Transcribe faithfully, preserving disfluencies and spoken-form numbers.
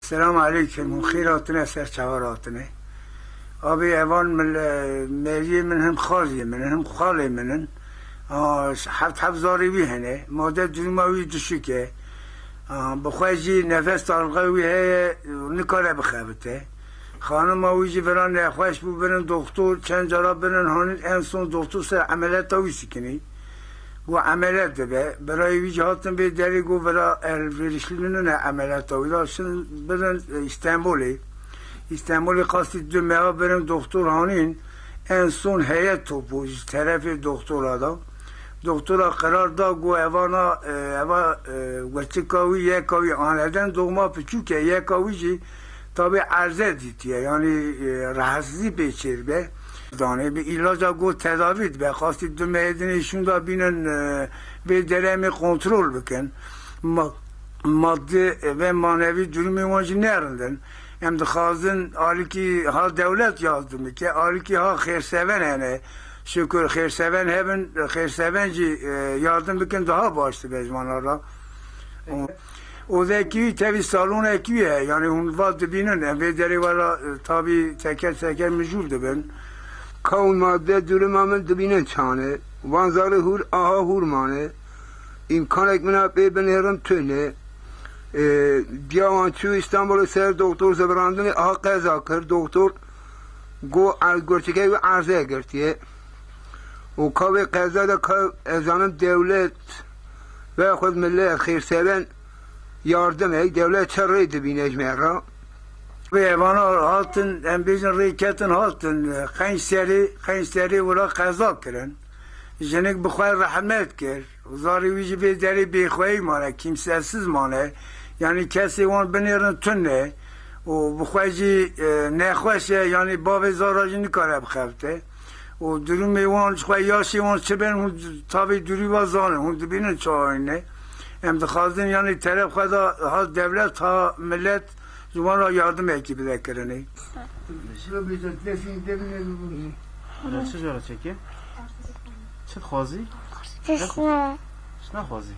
Selam aleykum, hûn xêr hatine, ser çavar hatine. Abi evan mil-, meriyê min him xaliyê min, him xalê min in. A, heft heft zarê wî hene. Made duruma wî düşük e. A, bi xwe jî nefes darlığı wî heye, nikare bixebite. Xanima wî jî vira nexweş bû, birin doktor, çend cara birin hanin, en son doktor ser emeliyata wî sikinî. Got emeliyat dibe. Birayê wî jî hatin vê derê, got vira elverişli nîne emeliyata wî da, şin birin, e, Îstenbolê. Îstenbolê qasî du meha birin doktor hanîn, en son heyet topu ji terefê doktora da. Doktora qerar da, got evana, e, eva, e, weçika wî, yeka wî aneden doğma piçûk e, yeka wî jî tabî erze dîtiye, yanî, e, rahatsizî pê çêdibe. Danê bi îlaca got tedavî dibe, qasî du mehê dinê şûnda bînin, e, vê derê em ê kontrol bikin. Ma-, maddi ve manevî durumê wan jî ne rind in. Em dixwazin alîkî ha dewlet yardim bike, alîkî ha xêrseven hene. Şukur xêrseven hebin, xêrseven jî, e, yardim bikin, daha baş dibe ji wan re. Odekî wî tevî salonekî wî heye, yanî hûn va dibînin, em vê derê we re, e, tabî teker teker mijûl dibin. Ka hûn madde duruma min dibînin çane. Van zarê hûr, aha hûr mane. Îmkanek min a pê binêrim tune. E, diya wan çû Îstanbulê ser doktor zevirandinê, aha qeza kir. Doktor got, er-, gurçikê wî erze girtiye. Û ka wê qeza de ka ez zanim dewlet ve xwe millet xêrseven yardim e, dewlet çi rê dibîne ji me re? Vê evana hatin, em bêjin rê ketin hatin, qenc serê, qenc serê wira qeza kirin. Jinik bi xwe rehmet kir. Zarê wî jî vê derê bêxweyî mane, kimsesiz mane. Yanî kesê wan binêrin tune û bi xwe jî, e, nexweş e, yanî bavê zara jî nikare bixebite. Û durumê wan ji xwe, yaşê wan çi bin, hûn tabî durî ve zanin, hûn dibînin çawa ne. Em dixwazin, yanî teref xwe de ha dewlet, ha millet ji wan re yardimekî bide kirinê. Çi jara çekê? Çi dixwazî? Çi naxwazî?